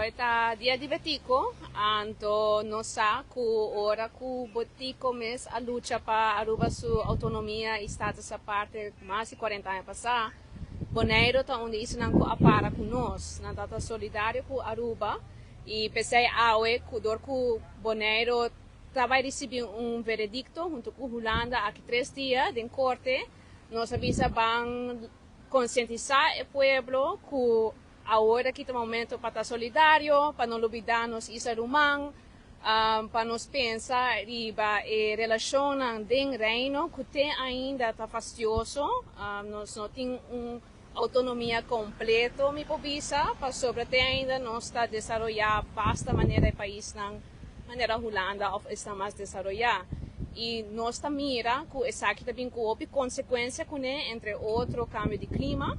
Awe ta Dia di Betico, anto nos sa cu ora cu Betico mes a lucha pa Aruba su autonomia y status aparte mas di 40 aña pasa, Boneiro ta un di islanan cu a para cu nos. Nan ta solidario cu Aruba y p'esey awe cu dor cu Boneiro ta bay ricibi un veredicto hunto cu Hulanda aki 3 dia den corte, nos a bisa ban concientisa e pueblo cu awor aki ta momento pa ta solidario, pa no lubida nos isla ruman, pa nos pensa riba e relacion den Reino, cu te ainda ta fastioso, nos no tin un autonomia completo, mi por bisa, pasobra te ainda nos ta desaroya basta manera e paisnan manera Hulanda of ta mas desaroya. Y nos ta mira cu esaki tambe cu consecuencia cu entre otro cambio di clima.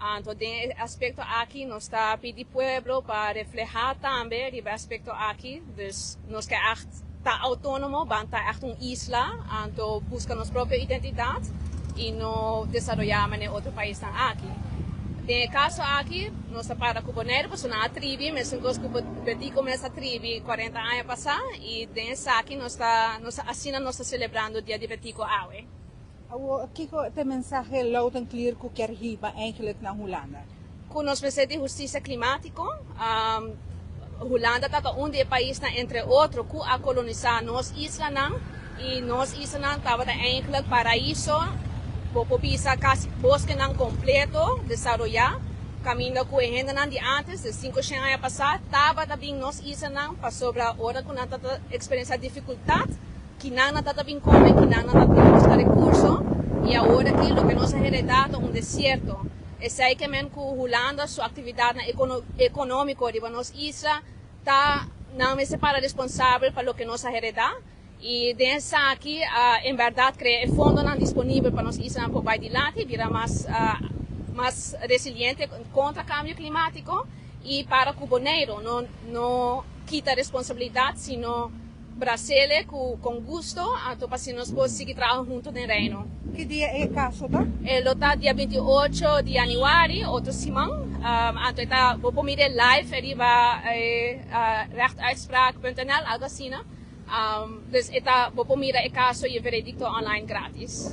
Anto, den e aspecto aki, nos ta pidi pueblo pa refleha tambe e aspecto aki. Dus nos kier echt ta autonomo, ban ta echt un isla, anto busca nos propio identidad y no desaroya manera otro paisnan aki. Den e caso aki, nos ta para cu Bonaire, pasobra nan a tribi, mesun cos cu Betico mes a tribi 40 aña pasa, y den esaki nos asina nos ta celebrando Dia di Betico awe. Kiko ta e mensahe loud and clear cu kier hiba eigenlijk na Hulanda? Cu nos mester di husticia climatico, Hulanda ta un di e paisnan, entre otro, cu a colonisa nos islanan, y nos islanan tabata eigenlijk paraiso, bo por bisa casi boskenan completo desaroya, caminda cu hendenan di antes, di 500 aña pasa, tabata bin nos islanan, pasobra ora cu nan tabata experiencia dificultad, cu nan tabata bin come, cu nan tabata bin busca recurso, y awor aki loke nos a hereda ta un desierto. Esey kiermen cu Hulanda su actividad economico riba nos isla ta nan mester para responsabel pa loke nos a hereda y den esaki en berdad crea e fondonan disponibel pa nos isla por bay dilanti, bira mas resiliente contra cambio climatico y para cu Boneiro no no kita responsabilidad, sino bras'e cu gusto, anto pa nos por sigui traha hunto den Reino. Ki dia e caso ta? E lo ta dia 28 di januari, otro siman. Anto ta bo por mira live riba rechtuitspraak.nl, algo asina. Dus e ta bo por mira e caso y veredicto online gratis.